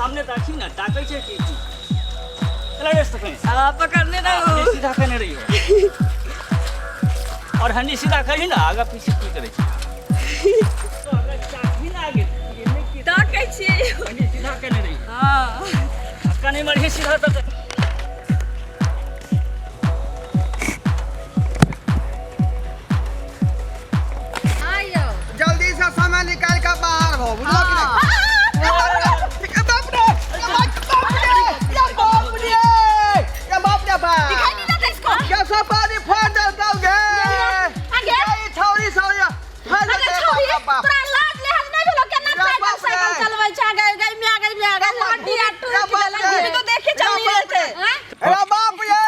सामने ताकी ना, ताकै छै की की। चला रे तखन। आ, पकड़ने रहू। सीधा केने रहियो। और हनी सीधा कही ना, आगा पीछे की करै छै? तो अगर चाही ना आगे, एने की ताकै छियै। हनी सीधा केने रहियो। हाँ। आ कनी मरही सीधा तऽ आयो। जल्दी से समय निकाल के बाहर हो, बुझलो कि नहीं? ए बाप रे, ए बाप रे, ए बाप रे, ए बाप रे बाप। दिखाई नहीं देता इसको। क्या सब पानी फाड़ देलकौ गे? आगे। ए छौरी छौरी फाड़ अरे देलकै, छौरी, बाप रे बाप। तोरा लाज लिहाज नहि भेलौ? केना रे साइकिल बाप रे। साइकिल चलबै छै? गई गई म्या गई म्या गई, हड्डी आर टूटि रे बाप गेलै। रे। दीदी को देखे चल नहीं रहे थे। आँय? रे बाप रे,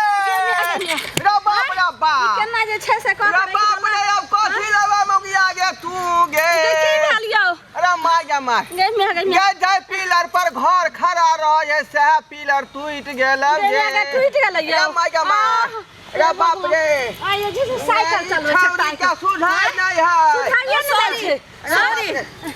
रे बाप रे बाप। केना जे छै से कऽ रे कऽ बाप रे, अब कथी लेबै मौगिया गे तू गे? की भेल यौ? अरे माय गे माय। गई म्या गई म्या गे जाय पिलर पर घर खड़ा रहे सएह पिलर टूटि गेल गई गे। म्या गई, टूटि गेलै यौ। रे माय गे माय। आह, रे बाप रे। आइ जे छै साइकिल चलबै छै। छौरी के सुझाय नहि है। सुझाइए नहि दै छै। सॉरी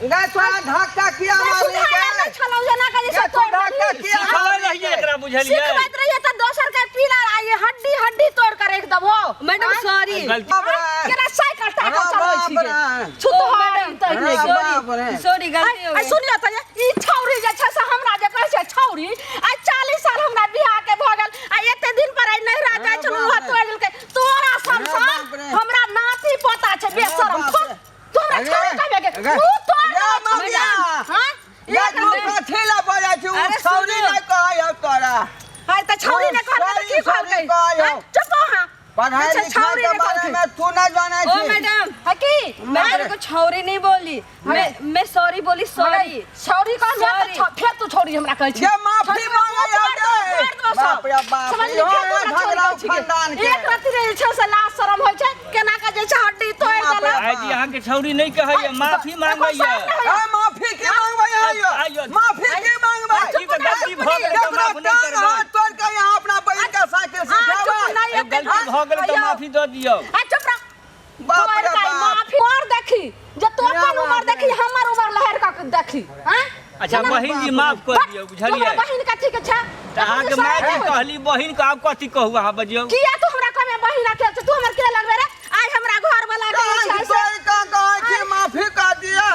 गे, तोरा धक्का किया मारली सुझाइए गे? नहि छलौ जेना के जे गे, छै तू तोड़ि धक्का देलही। किया सिखल मारली रहियै गे? एकरा, बुझलियै? सिखबैत रहियै तऽ दोसर के पिलर आइ हड्डी हड्डी तोड़ के राखि देबो। Madam sorry. गलती बाप रे। केना साइकिल टाइकल अरे चलबै छी बाप गे? रे। छुत ओ, हर मैडम, तै अरे नहि गे। बाप रे। सॉरी, गलती हो आइ गई। सुनियो तऽ, ई छौरी जे छै से हमरा जे कहै छै छौरी, आइ 40 साल हमरा बियाह के भऽ गेल, आ एते दिन पर आइ नैहरा जाइ छलहुँ, बाप उहो रे। तोड़ि देलकै। तोरा अरे बाप सन रे। हमरा नाती पोता छै, बेशरम। बाप थुर, रे। तू हमरा अरे, छौरी कहबे गे? अरे, मुँह तोड़ रे देबौ मौगिया। छौरी। हाँ? गे, एक तू रत्ती- कथी लए बजै छी? उ अरे छौरी सुनू। नहि कहै हौ तोरा। हाय तऽ छौरी ने कहलकै तऽ की सॉरी, सॉरी कहलकै? कहै हौ। हाँ? चुप हो अहाँ। पढ़ाई अच्छा, लिखाई छौरी के ने बारे कहलकै। में तू नहीं जानै ओ छी। मैडम, है की? मैं तेरे को छौरी नहीं बोली, मैं सॉरी बोली, सॉरी। छौरी कहलियै तऽ सॉरी। फेर तू छौरी हमरा कहै छी। ये माफी छौरी मांगे तोड़ हौ देबौ, गे। तोड़ देबौ सब। बाप रे बाप, समझली? इहो फेर तू हमरा छौरी झगड़ा कहै छी गे। खानदान के। एक रत्ती जे छै से लाज शरम होइ छै, केना के जे छै हड्डी तोड़ि बाप रे देलक। आइ जी, अहाँके छौरी नहि कहैया, माफी मांगैया। ए, माफी की मांगबै आइयो। आइयो? माफी की मांगबै? ई तऽ गलती भऽ गेल तऽ केकरो माफ नहि टांग करबै? हाथ तोड़ के यहाँ अपना बहिन के साइकिल आ, चुप सिखेबै? नहि ए, एते गलती भऽ गेल तऽ आइयो। माफी दऽ दियौ। आ, चुप रह। बाप तोड़ रे के बाप। माफी और देखी जे तू अपन बाप उमर रे। देखी, हमर उमर लहर कऽ देखी। आँय? अच्छा बहिन जी, माफ कर दियौ, तोहरा बुझलियै? बहिन कथी के छै? तऽ अहाँके माय के कहली बहिन के, आब कथी कहू अहाँ बजियौ। किया तू हमरा कहमे बहिन रखे छै? तू हमर के लगबे रे? आइ हमरा घर वाला के टांग छै से तोड़ के कहै छी माफी कर दियौ।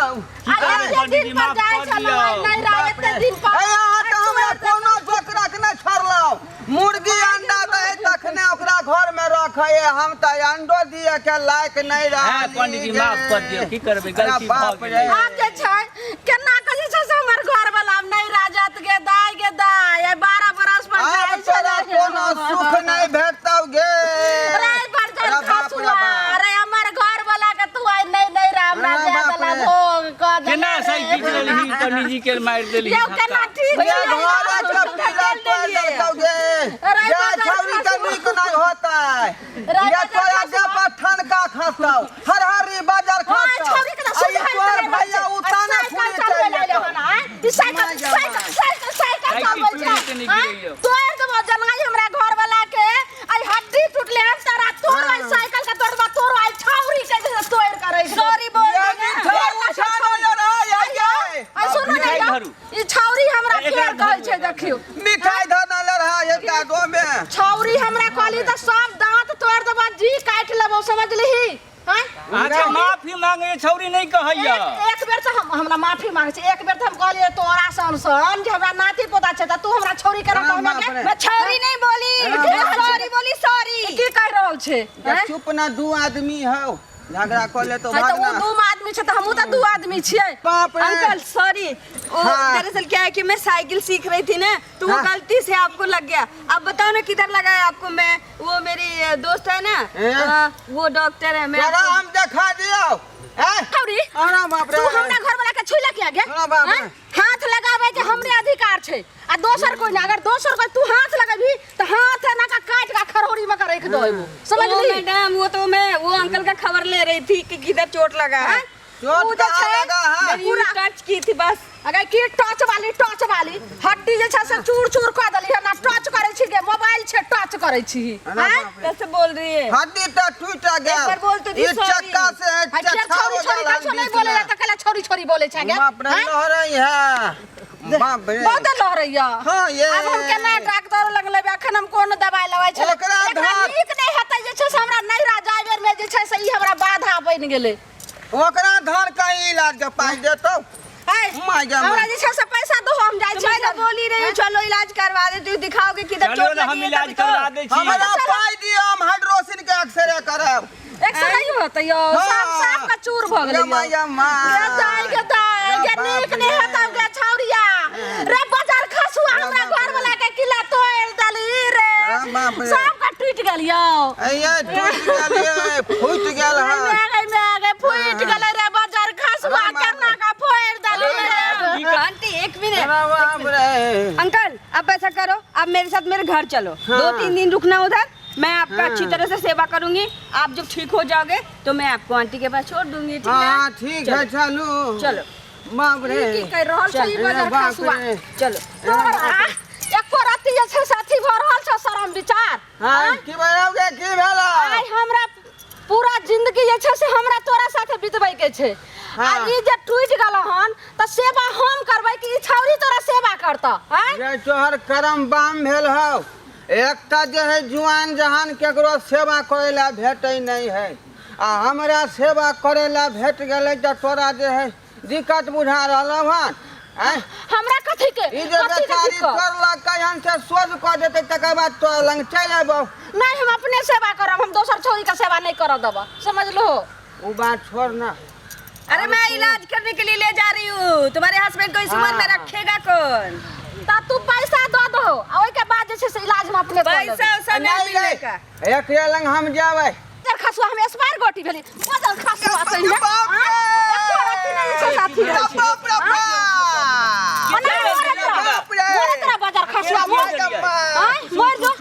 की आइ करबै एते पंडीजी, दिन पर माफ जाइ कऽ छलहुँ, आइ दियौ। नहि रह बाप एते रे। दिन पर। ए, अहाँ तऽ आइ हमरा तोड़ कोनो जोकरक नहि छोड़लहुँ। मुर्गी अंडा दै तखने ओकरा घर में रखै, हम तऽ अंडो दिए के लायक नहीं हँ रहली पंडीजी, गे। माफ कर दियौ, की करबै, अरे गलती भऽ बाप गेलै। रे। आब जे छै केना के जे छै से हमर घर वाला नहि राजत गे दाय, गे दाय, आइ 12 बरस पर आब जाइ तोरा छलै। कोनो सुख नहीं भेटतौ गे। रे बर्जन अरे बाप रे खसुआ, बाप। रे हमर घर वाला के तू आइ नहि नहि रे हमरा अरे दे बाप देला रे। भोग कऽ देला केना रे। साइकिल चलेलही पंडीजी के मारि देलही यौ धक्का? केना ठीक ये छियै? घर के पीला तोड़ देलकौ गे। अरे ये बाजार छौरी के खसुआ। नीक नहीं होतै। रे ये बाजार तोरा खसुआ। जे पर ठनका खसतौ, हरहरी बाजार हाँ, खसतौ। छौरी के तऽ आ ई सुझाइ तोहर देले भैया छै। उताना आ साइकिल फुरी चलबै चलि लए जेतौ। हन, आँय? ई साइकिल माय गे साइकिल माय। साइकिल साइकिल साइकिल चलबै टूटि छै। जेतै, नहि आँय? गिरैयौ। तोड़ि देबौ जनाइ हमरा घर वाला के, आइ हड्डी टूटले हन तोरा, तोड़ आइ साइकिल के तोड़बा, तोड़ आइ छौरी के जे छै तोड़ि के राखि देबौ। सॉरी बोल ये देना। मिठाई उठा ले रे, ये गे। आइ सुनू ने मिठाई यौ, धरू। ई छौरी हमरा एकरा फेर कहै धरू, छै, देखियौ। मिठाई धरना ले रहा है एक दो में। छौरी हमरा कहली तऽ सब दाँत तोड़ि देबौ, जी काटि लेबौ, समझलिही? आँय? अहाँके माफी मांगे छौरी नहि कहैया। एक एक बेर तऽ हम हमरा माफी मांगे छै, एक बेर तऽ हम कहलियै तोरा सन सन जे हमरा नाती पोता छै तऽ तू हमरा छौरी केना हाँ, कहमे बाप गे? रे। मैं छौरी नहीं बोली, हाँ, मैं सॉरी बोली, सॉरी। ई की कहि रहल छै? जब चुप ना, दू आदमी हो झगड़ा कर ले तो है तऽ ओ भागना। दू आदमी छै तऽ हमहूँ तऽ दू आदमी छियै। बाप रे। अंकल सॉरी, वो हाँ। दरअसल क्या है कि मैं साइकिल सीख रही थी ना, तो वो हाँ। गलती से आपको लग गया। अब बताओ ना किधर लगा है आपको? मैं वो मेरी दोस्त है ना, हैं? वो डॉक्टर है, मैं तोरा आपको- हम देखा दियो। हैं? छौरी, अरे बाप रे। तू हमरा घर वाला के छुइला किया गे? अरे बाप रे। आँय? हाथ लगाबै के हमरे अधिकार छै आ दोसर कोई ना। अगर दोसर कोई तू हाथ लगेबही तऽ हाथ एना का काटि के खरहोरी में के राखि दो, समझली? ओ मैडम, वो तो मैं वो अंकल का खबर ले रही थी कि किधर चोट लगा है। आँय? चोट उ जे कहाँ छै, लगा है? मैंने यूं टच की थी बस। अगर की टच वाली, टच वाली हड्डी जे छै से चूर चूर कऽ देली हन। आ टच करै छी गे, मोबाइल छै टच करै छी। अरे आँय? बाप रे। कैसे बोल रही है? हड्डी तो टूट गेल। एक बार बोल तो दी ई सॉरी। चक्का से आ फेर चक्का छौरी हो छौरी गेल कछो नहीं बीच बोले में। तऽ कहला छौरी छौरी बोले छै गे। बाप रे। आँय? लहरै है। बाप रे। बहुत लहरैया। हाँ, ये। आब हम केना डॉक्टर लग लेबै, अखन हम कोन दवाई लेबै छलै। ओकरा एकरा धार- नीक नहि हेतै जे छै से हमरा नैहरा जाय बेर में जे छै से ई हमरा बाधा बनि गेलै। ओकरा धर के इलाज के पाइ देतौ। है, my गे, हमरा my. जे छै से पैसा दहो, हम जाइ छी। मैं तो बोल ही रही हूँ, चलो इलाज करवा देती हूँ, दिखाओगे किधर चलो चोट ना, हम लगी है इलाज तभी तो। करवा दै छी। हमरा पाइ दिअ, हम हाइड्रोसिन के एक्सरे करब। एक्सरे होतै यौ, साफ साफ का चूर भऽ गेलै गे my यौ। गे my. गे दाइ, गे दाइ, गे रे बाप नीक नहि रे। हेतौ गे छौरिया। रे बाजार खसुआ हमरा बाप घर वाला के किला तोड़ि देलही रे। रे बाप रे। सब का टूटि गेल यौ। अइये टूटि गेल ये, फूटि गेल हन। गे गे गे गे फूटि गेलै रे बाजार खसुआ, रे बाप केना का फोड़ि देलही रे। आंटी एक मिनट। रे बाप रे। अंकल आप ऐसा करो, आप मेरे साथ मेरे घर चलो, हाँ। 2-3 दिन रुकना उधर, मैं आपका हाँ। अच्छी तरह से सेवा करूंगी। आप जब ठीक हो जाओगे तो मैं आपको आंटी के पास छोड़ दूंगी, ठीक है? हाँ ठीक है, चलू। चलो। बाप रे। की कहि रहल छै ई रे बाजार बाप खसुआ? रे। चलो। तोरा एको रत्ती जे छै से अथी भऽ रहल छौ शरम विचार? हाँ, की भेलौ गे, की भेलौ? आइ हमरा पूरा जिंदगी जे छै से हमरा तोरा साथे बितबै के छै। हाँ। आ ई जे टूटि गेल हन तऽ सेवा हम करबै कि ई छौरी तोरा सेवा करतऽ? आँय? रे तोहर करम बाम भेल हौ। एकटा जे है जुआन जहान केकरो सेवा करे ला भेटै नहीं है, आ हमरा सेवा करे ला भेट गेलै तऽ तोरा जे है दिक्कत बुझा रहल हन। आँय? हमरा कथी के, ई जे कथी के बेचारी दिक्कत? तोर लग कहियन से सोझ कऽ देतै तकर बाद तोरा लग चलि अयबौ। नहीं, हम अपने सेवा करब, हम दोसर छौरी के सेवा नहीं करऽ देब, समझलो? ओ बात छोड़ ना। अरे मैं इलाज करने के लिए ले जा रही हूँ तुम्हारे हस्बैंड को, इस उम्र में हाँ। रखेगा कौन? तऽ तू पैसा दऽ दहो आ ओहिके बाद जे छै से इलाज हम अपने कऽ लेबै। पैसा वैसा नहीं नहीं मिलेगा। रे, एकरे लग हम जेबै। बजर खसुआ, हम स्पायर गोटी भेली बजर खसुआ कहिने। बाप रे! एको रत्ती नहि छै साथी रहै छै। बाप रे बाप! ओना मरत रह, बाप रे! मरत रह बजर खसुआ, मर। आँय, मर जो।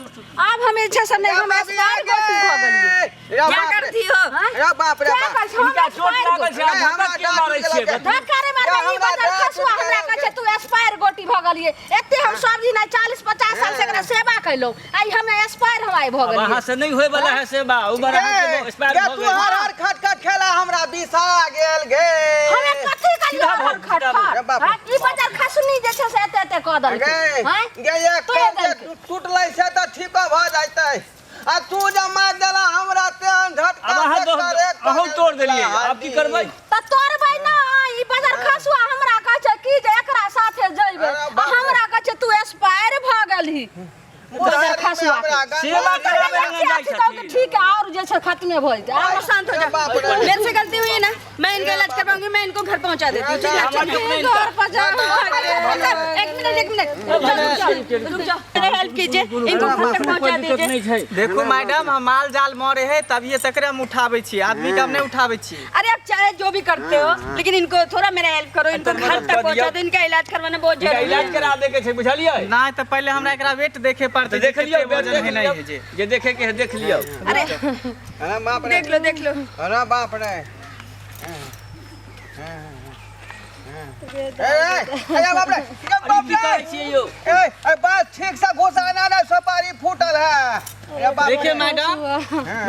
आब हम जे छै से नहि, हम स्पायर गोटी भऽ गेलियै। रे क्या बाप रे! करती हो? आँय? रे बाप रे क्या बाप! कहै छै? हम हिनका चोट स्पायर लागल गोटी। छै, आब धक्का के मारै छियै बताउ? धक्का रे मारबै, ई बजर खसुआ हमरा कहै छै तू स्पायर गोटी भऽ गेलियै। एते हम सब दिन आइ 40-50 साल से एकरा सेवा कयलहुँ, आइ हम स्पायर हम आइ भऽ अब गेलियै। अहाँ से नहीं होय वाला है सेवा, उमर अहाँके एक्सपायर गे भऽ तू गेल। हर हर खट खट खेला हमरा बिसा गेल गे। हमे कथी करियै सीधा हर भऽ, सीधा खट खट? रे बाप रे। आँय? ई बजर खसुनी जे छै से एते एते कऽ देलकै। गे आँय? गे एक तोड़ि पैर जे देलकै। टूटलै से तऽ ठीको भऽ जैतै, आ तू जे मारि देला हमरा तेहन झटका अब अहाँ से करे अहूँ तोड़ देलियै, आब की करबै? तऽ तोड़बै ना, ई बजर खसुआ हमरा कहै छै कि जे एकरा साथे जइबै, अरे आ बाप रे। हमरा कहै छै तू एक्सपायर भऽ गेलही। बजर खसुआ के। सेवा कराबै लए जाइ अथी कहू कि छथिन। ठीक है, और जे छै खत्मे भऽ जेतै। आप शांत हो जाओ, बाप रे। मेरे से गलती हुई है ना, मैं इनका इलाज करवाऊंगी, मैं इनको घर पहुंचा देती हूँ, ठीक है? हमर दुख नहि घर पर जा। एक मिनट, एक मिनट, रुक जाओ, रुक जाओ, रुक जाओ, मेरा हेल्प कीजिए, इनको घर तक पहुंचा कोई दिक्कत दीजिए। नहि छै। देखू मैडम, हम माल जाल मरे है तभिए तकरे हम उठाबै छी, आदमी के हम नहीं उठाबै छी। अरे आप चाहे जो भी करते हो, लेकिन इनको थोड़ा मेरा हेल्प करो, इनको अंदर घर मदद तक कर पहुंचा दियौ। दो, इनका इलाज करवाना बहुत हिनका जरूरी इलाज है। करा दे के छै, बुझलियै? नहीं तो पहले हमरा एकरा वेट देखे पड़तै। तऽ देख लियौ, कते वजन देख है नहीं लियौ। है जे। जे देखे के है देख लियौ। अरे अरे बाप रे। देख लो, देख लो। अरे बाप रे। ए, ए, अरे बाप रे, ये अरे बाप की रे। करै छियै यौ? ए, ए, बात ठीक से घुसाना ना, सुपारी फूटल है। अरे बाप रे। देखिए मैडम,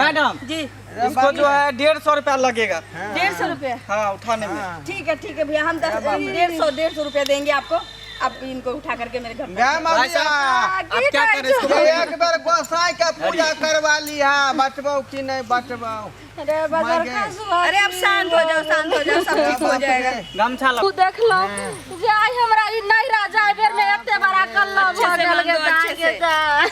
मैडम जी। अरे इसको बाप जो है 150 रुपया लगेगा। 150 रुपया? हाँ, उठाने में। ठीक है, ठीक है भैया, हम 150 रुपया देंगे आपको, आप इनको उठा करके मेरे घर गे भाई ममिया, साहब, आप क्या करें इसको? एक बेर गोसाई के पूजा करवा लिहा, बचबौ कि नहीं बचबौ। अरे बजर गे। खसुआ। अरे आप शांत हो जाओ, शांत हो जाओ, सब ठीक हो जाएगा। गमछा तू देखलो जे आइ हमरा ई नैहरा जाय बेर में एते बड़ा कल्ला अच्छे भऽ से गेल गे बांधो, अच्छे दाइ गे से। दाइ।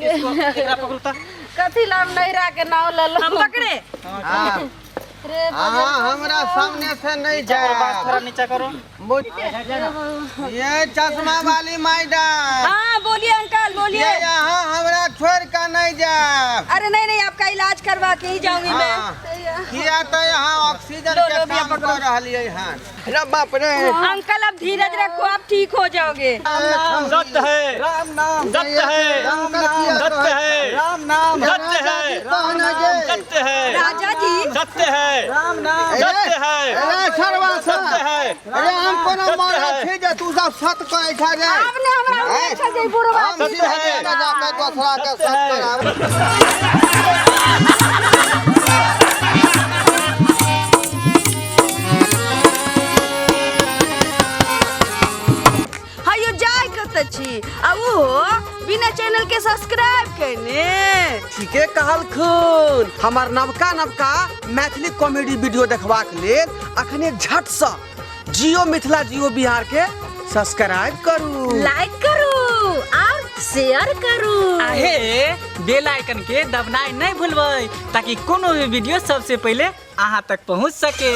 इसको एकरा पकड़ू तऽ। कथी ला हम नैहरा के नाव लेलहुँ? हम पकड़े। हाँ, रे हाँ, हमरा सामने से नहीं नीचा करो, बात जाए। थोड़ा नीचा करो। ये चश्मा वाली मैडम। हाँ बोलिए अंकल, बोलिए। ये यहाँ हमरा छोड़ के नहीं जाए। अरे नहीं नहीं, आपका इलाज करवा के ही जाऊंगी मैं। हाँ, किया तो यहाँ ऑक्सीजन लो, के लो भैया काम पकड़ो। कर रहलियै हन। अरे बाप रे। अंकल अब धीरज रखो, आप ठीक हो जाओगे। सत्य है, राम नाम, सत्य है, राम नाम, सत्य है, राम नाम, सत्य है, सत्य है, राजा जी। सत्य है, राम नाम। सत्य है, अरे सरवा सत्य है। अरे हम कोनो सत्य मरल है। छी जे तू सब सत कहै छ रे? आब ने हमरा उम्मीद छै जे ई बुढ़वा हम सत्य सीधे है। जाके दोसरा के सत्य सत है। कराब। छी आ ओहो बिना चैनल के सब्सक्राइब केने। ठीके कहलखुन। हमर नवका नवका मैथिली कॉमेडी वीडियो देखबाक लेल अखने झटसँ जियो मिथिला जियो बिहार के सब्सक्राइब करू, लाइक करू और शेयर करू। आहे बेल आइकन के दबनाइ नहीं भूलबै ताकि कोनो भी वीडियो सबसे पहले अहाँ तक पहुँच सके।